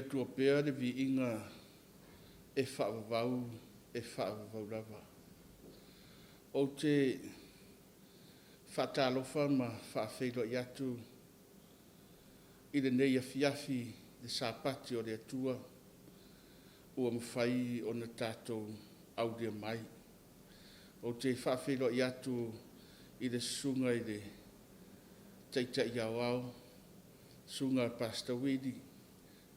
Atua pea le viiga e faavavau, e faavavau lava. Ou te faatalofa ma faafeiloai atu i lenei afiafi i le Sapati o le Atua ua mafai ona tatou aulia mai. Ou te faafeiloai atu i le Susuga i le Taitai Aoao, Susuga Pastor Willie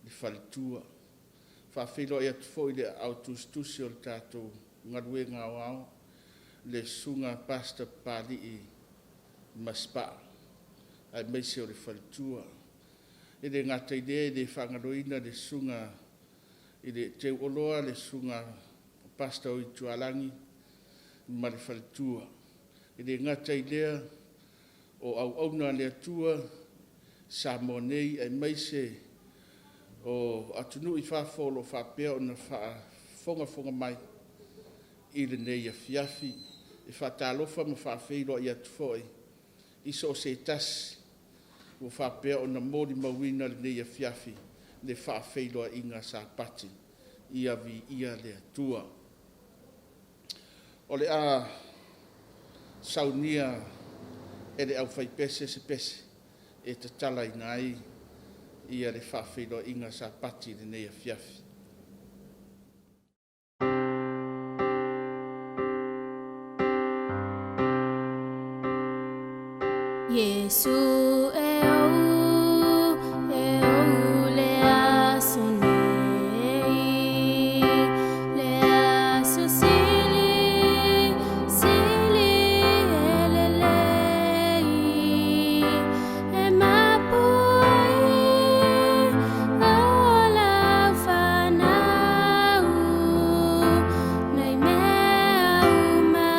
le faletua. E faafeiloai atu foi i le Aao Tusitusi o le tatou galuega aoao, le Susuga Pastor Papalii Masepau aemaise o le faletua. E le gata i lea e le faagaloina le Susuga i le Teuoloa le Susuga Pastor Tualagi ma le faletua. E le gata i lea o auauna a le Atua i Samoa nei aemaise o atunuu i fafo o lo o faapea ona faafogafoga mai i lenei afiafi. E faatalofa ma faafeiloai atu foi i so o se tasi ua faapea ona molimauina lenei afiafi i le faafeiloaiga Sapati. Ia viia le Atua. O le a saunia e le aufaipese se pese e tatalaina ai le faafeiloaiga Sapati i lenei afiafi. Iesu e ou, e ou le aso nei, le aso sili, sili e lelei. E mapu ai o lau fanau, nei mea uma,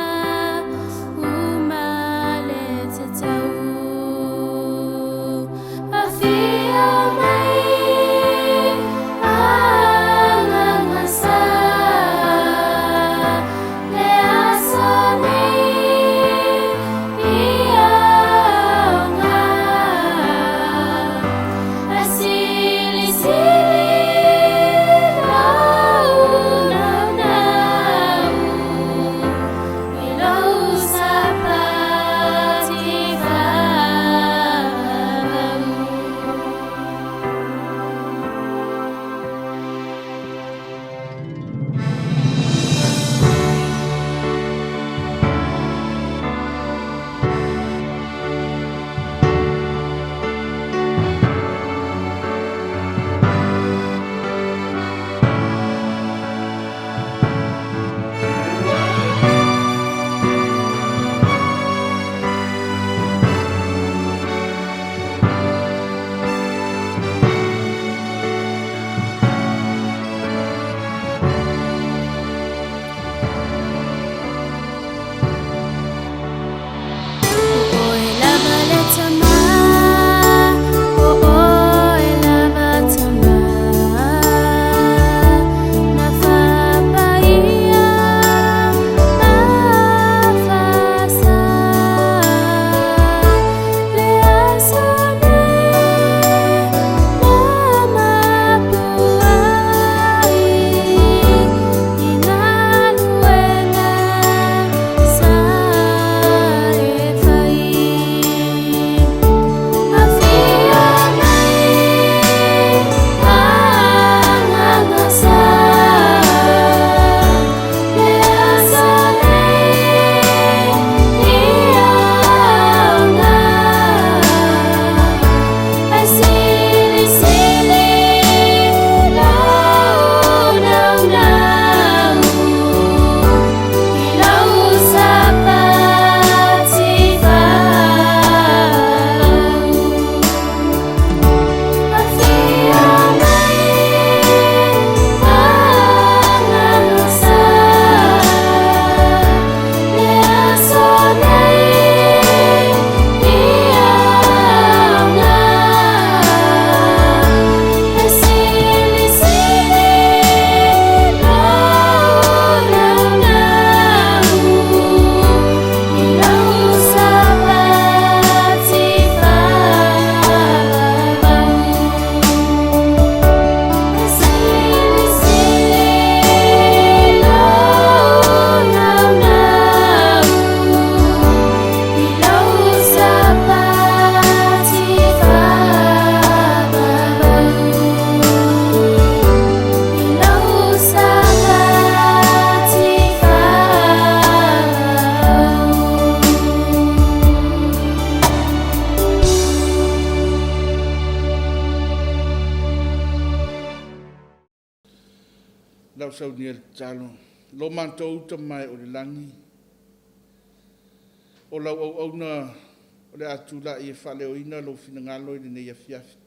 uma le tatau. Sausaunia le tatalo. Lo matou Tama e o i le lagi, o lau auauna o le a tulai e faaleoina lou finagalo i lenei afiafi.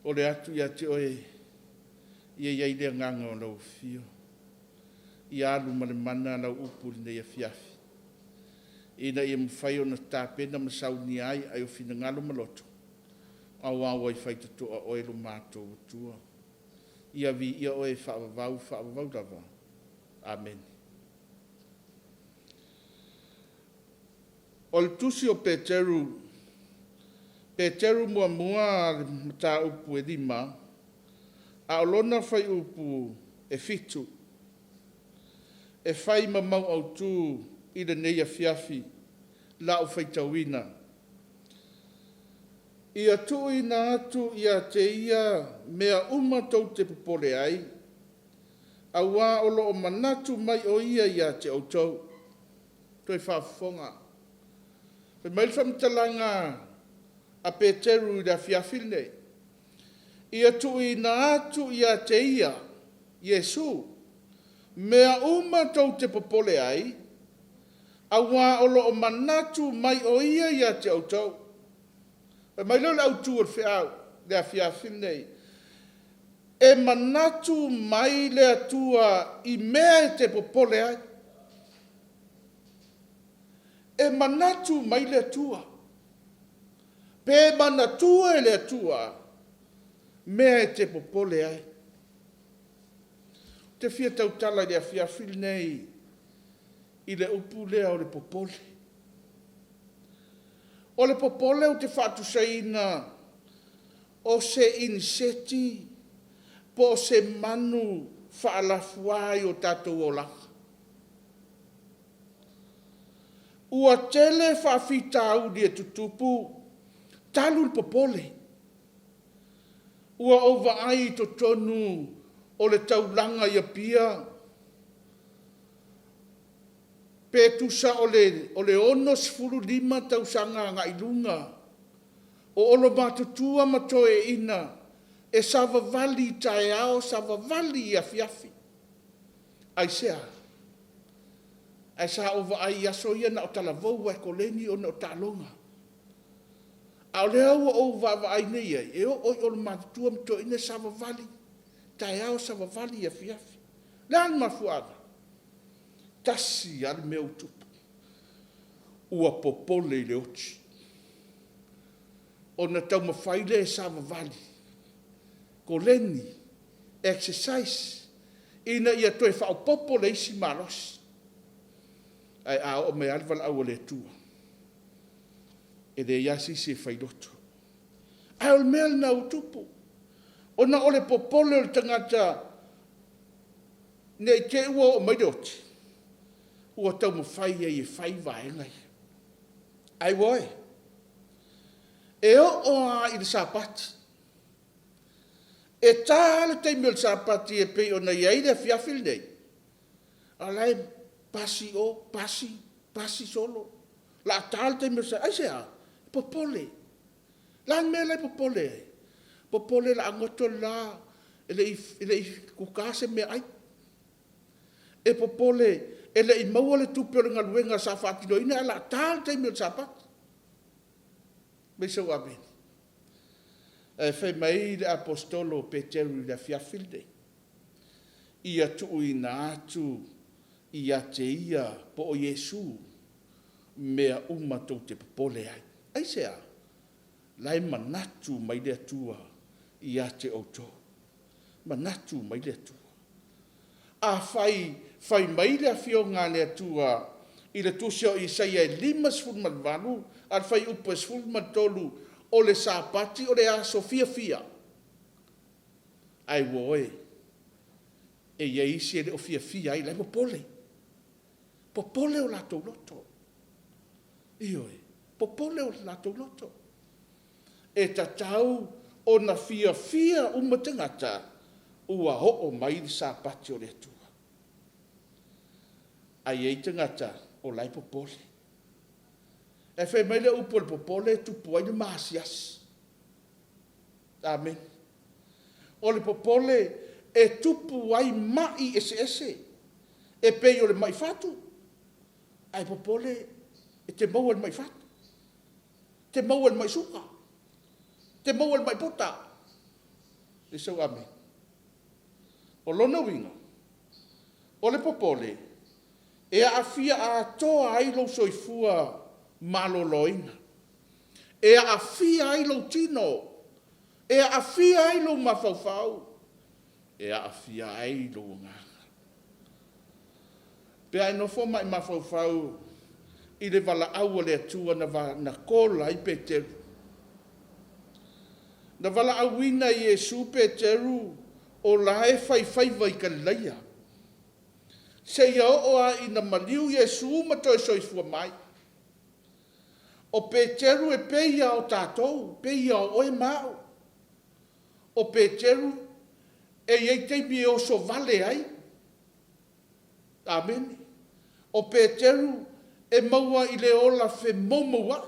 O le atu ia te oe, ia i ai le agaga o lau afio. Ia alu ma le mana lau upu i lenei afiafi, ina ia mafai ona tapena ma saunia ai ai o finagalo ma loto, aua ua e faitotoa oe lo matou Atua. Ia viia Oe e faavavau, faavavau lava. Amene. O le tusi o Peteru, Peteru muamua le mataupu e 5, a o lona fuaiupu e 7, e fai ma mau autu i lenei afiafi lau faitauina. Ia tuuina atu ia te Ia mea uma tou te popole ai, aua o lo o manatu mai o Ia ia te outou. Toe faafofoga. Fai mai le faamatalaga a Peteru i le afiafi lenei, ia tuuina atu ia te Ia, Iesu, mea uma tou te popole ai, aua o lo o manatu mai o Ia ia te outou. Fai mai lea o le autu o le feau i le afiafi lenei, e manatu mai le Atua i mea e te popole ai. E manatu mai le Atua, pe manatua e le Atua mea e te popole ai. Ou te fia tautala i le afiafi lenei i le upu lea o le popole. O le popole ou te faatusaina o se iniseti po o se manu faalafua i o tatou olaga. Ua tele faafitauli e tutupu talu le popole. Ua ou vaai i totonu o le taulaga i Apia, pe tusa o le 65 tausaga agai i luga, o olomatua ma toeaiina e savavali i taeao, savavali i afiafi. Aisea? Ae sa ou vaai i aso ia na o talavou lava e koleni ona o taaloga. A o lea ua ou vaavaai nei i ai, e oo i olomatua ma toeaiina e savavali taeao, savavali afiafi. O le a le mafuaaga? Tasi lava le mea ua tupu, ua popole i le oti. Ona taumafai lea e savavali, koleni, exercise ina ia toe faaopoopo le isi malosi. Ae a oo mai lava le valaau a le Atua, e leai lava se isi e failoto. Ae o le mea lena ua tupu, ona o le popole o le tagata ne i te i ua oo mai le oti, ua taumafai ai e fai vaega ia. Ae ua e, e oo lava i le Sapati, e ta lava le taimi o le Sapati e pei ona i ai le afiafi lenei, a o la e pasi o, pasi, pasi solo, o le a ta le taimi o le Sapati. Aisea? Popole. O le a le mea la e popole ai? Popole o le a goto le la e le i kuka se meaai. E popole e le i maua le tupe o le galuega sa faatinoina ae o le a ta le taimi o le Sapati. Fai mai sau amene. Ae fai mai le Aposetolo o Peteru i le afiafi lenei, ia tuuina atu ia te Ia po o Iesu mea uma tou te popole ai. Aisea? O la e manatu mai le Atua ia te outou. Manatu mai le Atua. Afai fai mai le Afioga a le Atua i le tusi o Isaia e 58 a o le fuaiupu e 13, o le Sapati o le aso fiafia. Ae auoi, e i ai isi e le o fiafia ai o la e popole, popole o latou loto. Ioe, popole o latou loto. E tatau ona fiafia uma tagata ua oo mai le Sapati o le Atua. Ae i ai tagata o la e popole. Ae fai mai le upu o le popole e tupu ai le maasiasi. Amene. O le popole e tupu ai ma'i eseese e pei o le mai fatu, ae popole e te maua i le mai fatu, e te maua i le mai suka, e te maua i le mai puta. O le a sau amene? O lona uiga, o le popole, e aafia atoa ai lou soifua maloloina, e aafia ai lou tino, e aafia ai lou mafaufau, e aafia ai lou agaga. Pe a e nofo ma e mafaufau i le valaau a le Atua na call ai Peteru. Na valaauina e Iesu Peteru o la e faifaiva i Kalilaia, seia oo lava ina maliu Iesu ma toe soifua mai. O Peteru e pei lava o tatou, e pei lava o oe ma au. O Peteru e i ai taimi e oso vale ai. Amene. O Peteru e maua i le ola femoumouai.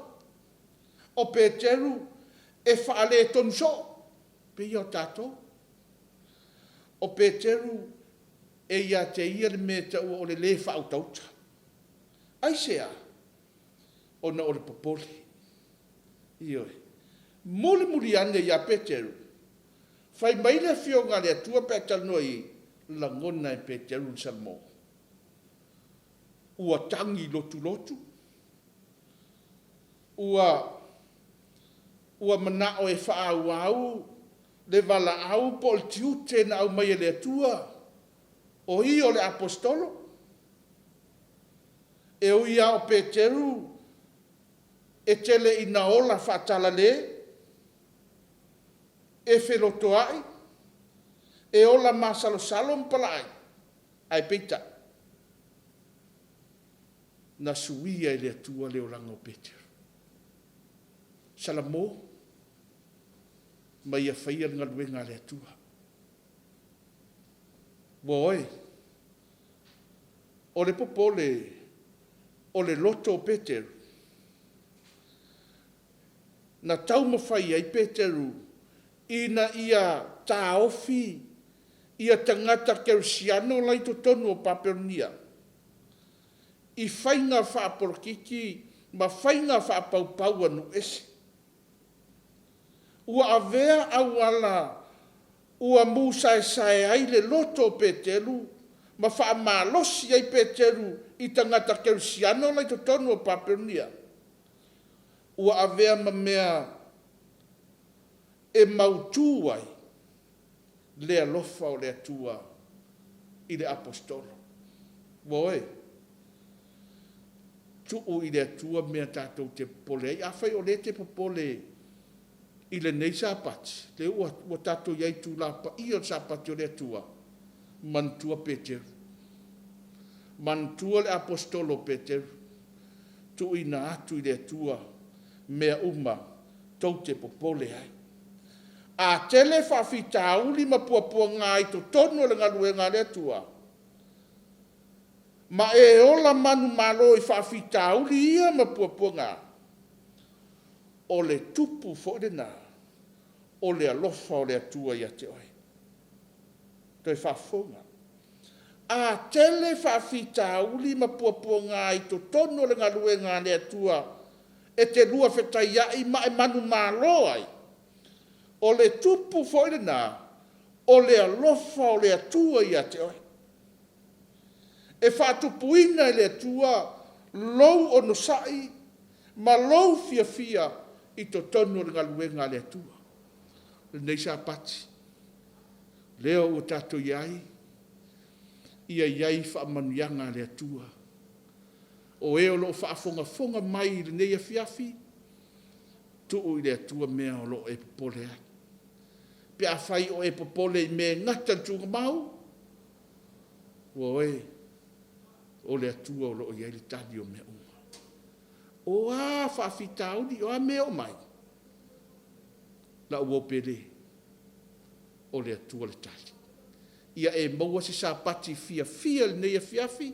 O Peteru e faaletonu soo, pei lava o tatou. O Peteru e ia te ia le mea e taua o le le faautauta. Aisea? Ona o le popole. Ioe. Mulimuli ane ia Peteru, fai mai le Afioga a le Atua pe a talanoa i i, lagona e Peteru le salamo. Ua tagi lotulotu, ua manao e faaauau le valaau po o le tiute na aumai e le Atua, o ia o le Aposetolo. E ui lava o Peteru e tele ina ola faatalale, e felotoai, e ola masalosalo ma palaai, ae peitai, na suia e le Atua le olaga o Peteru. Salamo ma ia faia le galuega a le Atua. Ua oe, o le popole o le loto o Peteru, na taumafai ai Peteru ina ia taofi ia tagata kerisiano la e i totonu o Papelonia i faiga faapolokiki ma faiga faapaupau a nuu ese. Ua avea auala ua musaesae ai le loto o Peteru ma faamalosi ai Peteru i tagata kerisiano la e i totonu o Papelonia, ua avea ma mea e mautu ai le alofa o le Atua i le Aposetolo. Ua oe, tuu i le Atua mea tatou te popole ai. Afai o lea e te popole i lenei Sapati, lea ua tatou i ai i itula paia o le Sapati o le Atua, manatua Peteru. Manatua le Aposetolo o Peteru, tuuina atu i le Atua mea uma tou te popole ai. A tele faafitauli ma puapuaga i totonu o le galuega a le Atua, ma e ola manumalo i faafitauli ia ma puapuaga, o le tupu foi lena o le alofa o le Atua ia te oe. Toe faafou. A tele faafitauli ma puapuaga i totonu o le galuega a le Atua e te lua fetaiai ma e manumalo ai, o le tupu foi lena o le alofa o le Atua ia te oe. E faatupuina e le Atua lou onosai ma lou fiafia i totonu o le galuega a le Atua. O lenei Sapati, lea ua tatou i ai, ia i ai faamanuiaga a le Atua. O e o lo o faafogafoga mai i lenei afiafi, tuu i le Atua mea o lo o e popole ai. Pe afai o e popole i mea e gata i le tuugamau, ua oe, o le Atua o lo o i ai le tali o mea uma. O a faafitauli, o a mea e oo mai, lau uo pele, o le Atua le tali. Ia e maua se Sapati fiafia i lenei afiafi,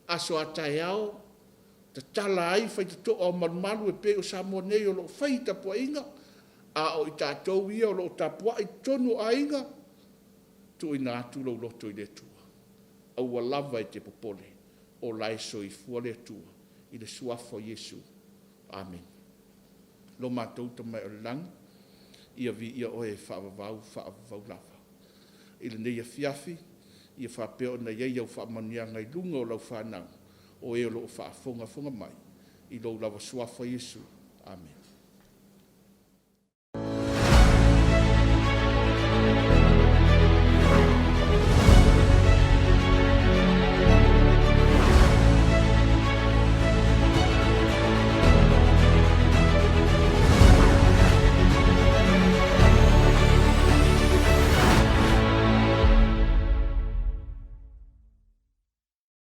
aso a taeao, tatala ai faitotoa o malumalu e pei o Samoa nei o lo o fai tapuaiga, a o i tatou ia o lo o tapuai i totonu o aiga. Tuuina atu lou loto i le Atua, aua lava e te popole, o la e soifua le Atua i le Suafa o Iesu. Amene. Lo matou Tama e o i le lagi, ia viia Oe e faavavau faavavau lava. I lenei afiafi, ia faapea ona i ai au faamanuiaga i luga o lau fanau, o e o lo o faafogafoga mai, i lou lava Suafa Iesu. Amene.